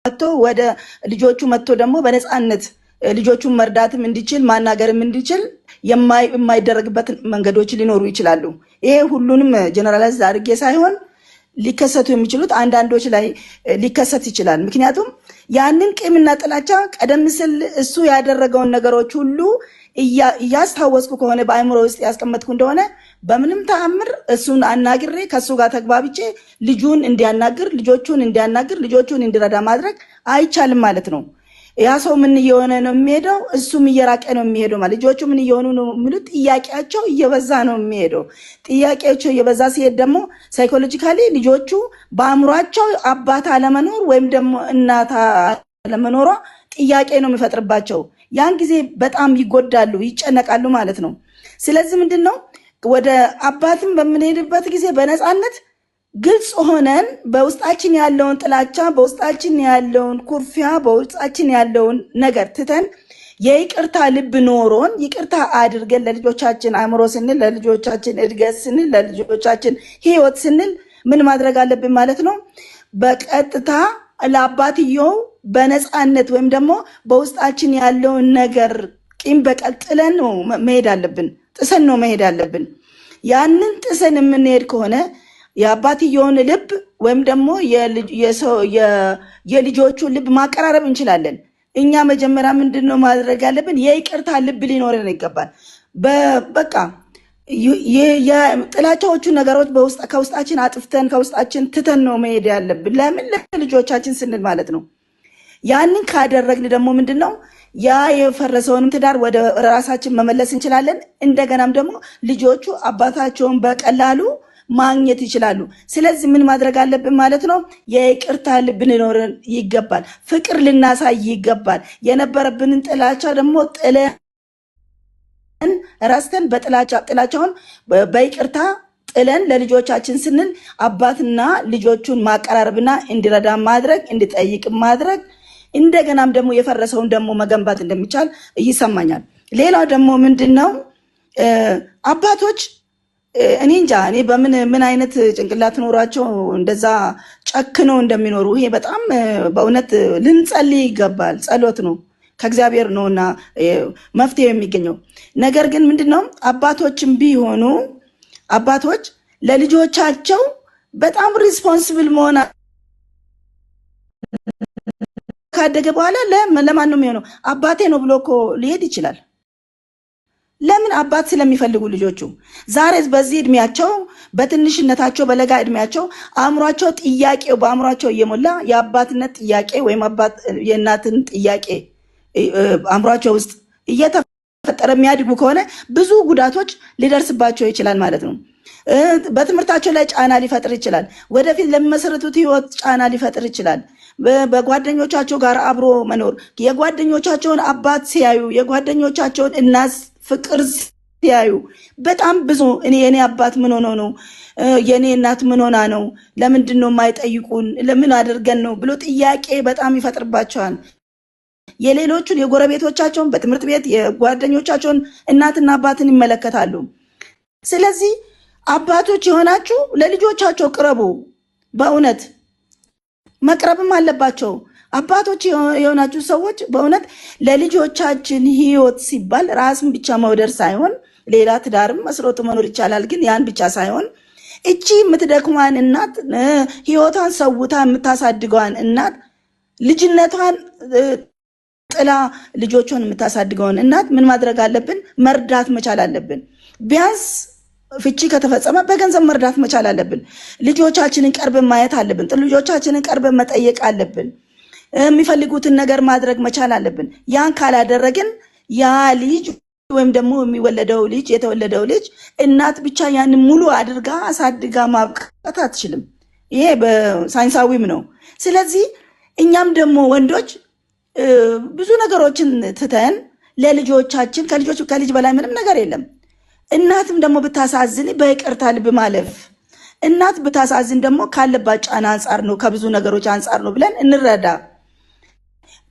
መጥቶ ወደ ልጆቹ መጥቶ ደግሞ በነፃነት ልጆቹን መርዳትም እንዲችል ማናገርም እንዲችል የማይደረግበት መንገዶች ሊኖሩ ይችላሉ። ይሄ ሁሉንም generalize አድርጌ ሳይሆን ሊከሰቱ የሚችሉት አንዳንዶች ላይ ሊከሰት ይችላል። ምክንያቱም ያንን ቂምና ጥላቻ ቀደም ሲል እሱ ያደረገውን ነገሮች ሁሉ እያስታወስኩ ከሆነ፣ በአእምሮ ውስጥ ያስቀመጥኩ እንደሆነ፣ በምንም ተአምር እሱን አናግሬ ከእሱ ጋር ተግባብቼ ልጁን እንዲያናግር፣ ልጆቹን እንዲያናግር፣ ልጆቹን እንዲረዳ ማድረግ አይቻልም ማለት ነው። ያ ሰው ምን እየሆነ ነው የሚሄደው? እሱም እየራቀ ነው የሚሄደው። ማለት ልጆቹ ምን እየሆኑ ነው የሚሉት? ጥያቄያቸው እየበዛ ነው የሚሄደው። ጥያቄያቸው እየበዛ ሲሄድ ደግሞ psychologically ልጆቹ በአእምሯቸው አባት አለመኖር ወይም ደግሞ እናት አለመኖሯ ጥያቄ ነው የሚፈጥርባቸው። ያን ጊዜ በጣም ይጎዳሉ፣ ይጨነቃሉ ማለት ነው። ስለዚህ ምንድን ነው፣ ወደ አባትም በምንሄድበት ጊዜ በነፃነት ግልጽ ሆነን በውስጣችን ያለውን ጥላቻ፣ በውስጣችን ያለውን ኩርፊያ፣ በውስጣችን ያለውን ነገር ትተን የይቅርታ ልብ ኖሮን ይቅርታ አድርገን ለልጆቻችን አእምሮ ስንል፣ ለልጆቻችን እድገት ስንል፣ ለልጆቻችን ሕይወት ስንል ምን ማድረግ አለብን ማለት ነው? በቀጥታ ለአባትየው በነፃነት ወይም ደግሞ በውስጣችን ያለውን ነገር ቂም በቀል ጥለን ነው መሄድ አለብን። ጥሰን ነው መሄድ አለብን። ያንን ጥሰን የምንሄድ ከሆነ የአባትየውን ልብ ወይም ደግሞ የልጆቹን ልብ ማቀራረብ እንችላለን። እኛ መጀመሪያ ምንድን ነው ማድረግ ያለብን? የይቅርታ ልብ ሊኖረን ይገባል። በቃ ጥላቻዎቹ ነገሮች ከውስጣችን አጥፍተን ከውስጣችን ትተን ነው መሄድ ያለብን። ለምን? ለልጆቻችን ስንል ማለት ነው። ያንን ካደረግን ደግሞ ምንድን ነው፣ ያ የፈረሰውንም ትዳር ወደ ራሳችን መመለስ እንችላለን። እንደገናም ደግሞ ልጆቹ አባታቸውን በቀላሉ ማግኘት ይችላሉ። ስለዚህ ምን ማድረግ አለብን ማለት ነው? የይቅርታ ልብ ሊኖረን ይገባል። ፍቅር ልናሳይ ይገባል። የነበረብንን ጥላቻ ደግሞ ጥለን ረስተን በጥላቻ ጥላቻውን በይቅርታ ጥለን ለልጆቻችን ስንል አባትና ልጆቹን ማቀራረብና እንዲረዳ ማድረግ፣ እንዲጠይቅ ማድረግ፣ እንደገናም ደግሞ የፈረሰውን ደግሞ መገንባት እንደሚቻል ይሰማኛል። ሌላው ደግሞ ምንድን ነው፣ አባቶች እኔ እንጃ እኔ በምን ምን አይነት ጭንቅላት ኖሯቸው እንደዛ ጨክነው እንደሚኖሩ። ይሄ በጣም በእውነት ልንጸልይ ይገባል። ጸሎት ነው፣ ከእግዚአብሔር ነውና መፍትሄ የሚገኘው። ነገር ግን ምንድን ነው፣ አባቶችም ቢሆኑ አባቶች ለልጆቻቸው በጣም responsible መሆን ካደገ በኋላ ለማን ነው የሚሆነው? አባቴ ነው ብሎ እኮ ሊሄድ ይችላል። ለምን? አባት ስለሚፈልጉ ልጆቹ። ዛሬ በዚህ እድሜያቸው፣ በትንሽነታቸው፣ በለጋ እድሜያቸው አእምሯቸው ጥያቄው በአእምሯቸው እየሞላ የአባትነት ጥያቄ ወይም አባት የእናትን ጥያቄ አእምሯቸው ውስጥ እየተፈጠረ የሚያድጉ ከሆነ ብዙ ጉዳቶች ሊደርስባቸው ይችላል ማለት ነው። በትምህርታቸው ላይ ጫና ሊፈጥር ይችላል። ወደፊት ለሚመሰርቱት ህይወት ጫና ሊፈጥር ይችላል። በጓደኞቻቸው ጋር አብሮ መኖር፣ የጓደኞቻቸውን አባት ሲያዩ፣ የጓደኞቻቸውን እናት ፍቅር ሲያዩ በጣም ብዙ እኔ የኔ አባት ምን ሆኖ ነው፣ የኔ እናት ምን ሆና ነው፣ ለምንድን ነው የማይጠይቁን፣ ለምን አድርገን ነው ብሎ ጥያቄ በጣም ይፈጥርባቸዋል። የሌሎቹን የጎረቤቶቻቸውን፣ በትምህርት ቤት የጓደኞቻቸውን እናትና አባትን ይመለከታሉ። ስለዚህ አባቶች የሆናችሁ ለልጆቻቸው ቅረቡ። በእውነት መቅረብም አለባቸው። አባቶች የሆናችሁ ሰዎች በእውነት ለልጆቻችን ሕይወት ሲባል ራስን ብቻ መውደድ ሳይሆን ሌላ ትዳርም መስርቶ መኖር ይቻላል። ግን ያን ብቻ ሳይሆን እቺ የምትደክሟን እናት፣ ሕይወቷን ሰውታ የምታሳድገዋን እናት፣ ልጅነቷን ጥላ ልጆቿን የምታሳድገውን እናት ምን ማድረግ አለብን? መርዳት መቻል አለብን። ቢያንስ ፍቺ ከተፈጸመ በገንዘብ መርዳት መቻል አለብን። ልጆቻችንን ቀርበን ማየት አለብን። ልጆቻችንን ቀርበን መጠየቅ አለብን። የሚፈልጉትን ነገር ማድረግ መቻል አለብን። ያን ካላደረግን ያ ልጅ ወይም ደግሞ የሚወለደው ልጅ፣ የተወለደው ልጅ እናት ብቻ ያንን ሙሉ አድርጋ አሳድጋ ማብቃት አትችልም። ይሄ በሳይንሳዊም ነው። ስለዚህ እኛም ደግሞ ወንዶች ብዙ ነገሮችን ትተን ለልጆቻችን፣ ከልጆች ከልጅ በላይ ምንም ነገር የለም። እናትም ደግሞ ብታሳዝን በይቅርታ ልብ ማለፍ፣ እናት ብታሳዝን ደግሞ ካለባት ጫና አንጻር ነው፣ ከብዙ ነገሮች አንጻር ነው ብለን እንረዳ።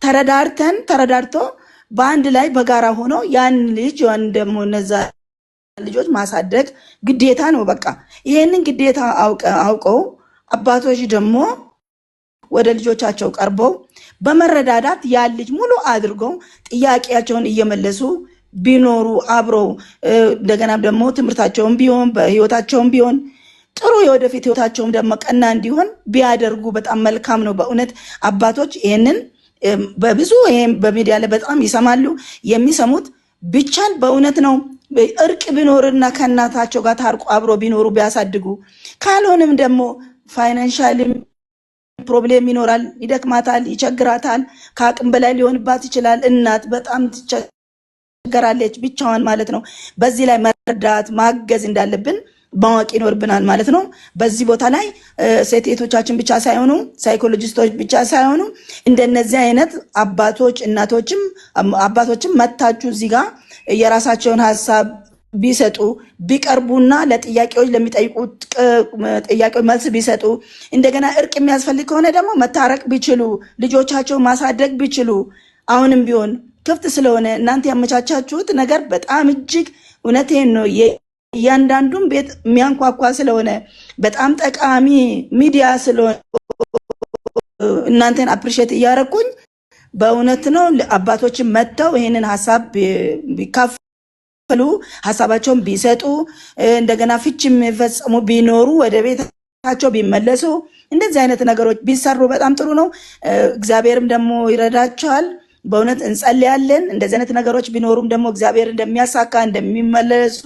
ተረዳርተን ተረዳርቶ በአንድ ላይ በጋራ ሆኖ ያን ልጅ ያን ደግሞ እነዛ ልጆች ማሳደግ ግዴታ ነው። በቃ ይሄንን ግዴታ አውቀው አባቶች ደግሞ ወደ ልጆቻቸው ቀርበው በመረዳዳት ያን ልጅ ሙሉ አድርገው ጥያቄያቸውን እየመለሱ ቢኖሩ አብረው እንደገና ደግሞ ትምህርታቸውን ቢሆን በህይወታቸውም ቢሆን ጥሩ የወደፊት ህይወታቸውም ደግሞ ቀና እንዲሆን ቢያደርጉ በጣም መልካም ነው። በእውነት አባቶች ይህንን በብዙ ይሄን በሚዲያ ላይ በጣም ይሰማሉ። የሚሰሙት ብቻን በእውነት ነው። እርቅ ቢኖርና ከእናታቸው ጋር ታርቆ አብሮ ቢኖሩ ቢያሳድጉ፣ ካልሆነም ደግሞ financial problem ይኖራል፣ ይደክማታል፣ ይቸግራታል፣ ከአቅም በላይ ሊሆንባት ይችላል። እናት በጣም ትቸገራለች ብቻዋን ማለት ነው። በዚህ ላይ መርዳት ማገዝ እንዳለብን ማወቅ ይኖርብናል ማለት ነው። በዚህ ቦታ ላይ ሴት እህቶቻችን ብቻ ሳይሆኑ፣ ሳይኮሎጂስቶች ብቻ ሳይሆኑ፣ እንደነዚህ አይነት አባቶች እናቶችም አባቶችም መታችሁ እዚህ ጋር የራሳቸውን ሀሳብ ቢሰጡ፣ ቢቀርቡና ለጥያቄዎች ለሚጠይቁት ጥያቄዎች መልስ ቢሰጡ፣ እንደገና እርቅ የሚያስፈልግ ከሆነ ደግሞ መታረቅ ቢችሉ፣ ልጆቻቸውን ማሳደግ ቢችሉ፣ አሁንም ቢሆን ክፍት ስለሆነ እናንተ ያመቻቻችሁት ነገር በጣም እጅግ እውነቴን ነው እያንዳንዱን ቤት የሚያንኳኳ ስለሆነ፣ በጣም ጠቃሚ ሚዲያ ስለሆነ እናንተን appreciate እያደረኩኝ በእውነት ነው። አባቶችን መጥተው ይህንን ሀሳብ ቢካፈሉ፣ ሀሳባቸውን ቢሰጡ፣ እንደገና ፍች የሚፈጽሙ ቢኖሩ ወደ ቤታቸው ቢመለሱ፣ እንደዚህ አይነት ነገሮች ቢሰሩ በጣም ጥሩ ነው። እግዚአብሔርም ደግሞ ይረዳቸዋል። በእውነት እንጸልያለን። እንደዚህ አይነት ነገሮች ቢኖሩም ደግሞ እግዚአብሔር እንደሚያሳካ፣ እንደሚመለሱ፣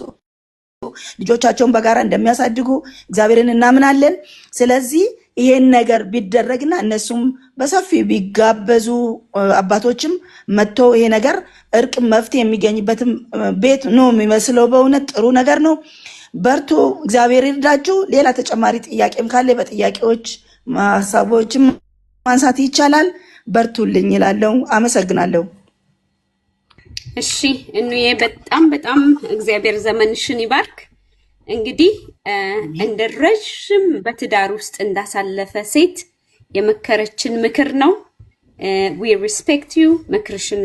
ልጆቻቸውን በጋራ እንደሚያሳድጉ እግዚአብሔርን እናምናለን። ስለዚህ ይሄን ነገር ቢደረግና እነሱም በሰፊው ቢጋበዙ፣ አባቶችም መጥተው ይሄ ነገር እርቅ መፍትሄ የሚገኝበትም ቤት ነው የሚመስለው። በእውነት ጥሩ ነገር ነው። በርቱ፣ እግዚአብሔር ይርዳችሁ። ሌላ ተጨማሪ ጥያቄም ካለ በጥያቄዎች ሀሳቦችም ማንሳት ይቻላል። በርቱልኝ ይላለው። አመሰግናለሁ። እሺ እኑዬ፣ በጣም በጣም እግዚአብሔር ዘመንሽን ይባርክ። እንግዲህ እንደ ረዥም በትዳር ውስጥ እንዳሳለፈ ሴት የመከረችን ምክር ነው። We respect you ምክርሽን።